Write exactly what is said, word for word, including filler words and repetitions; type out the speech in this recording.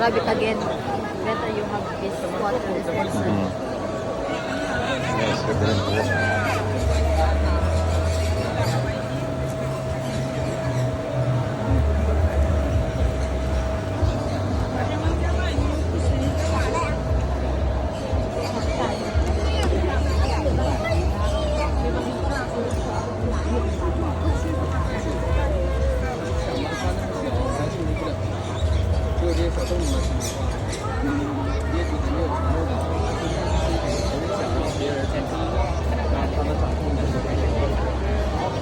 Sabi again, better you have this water, this person. Mm. Yes, better.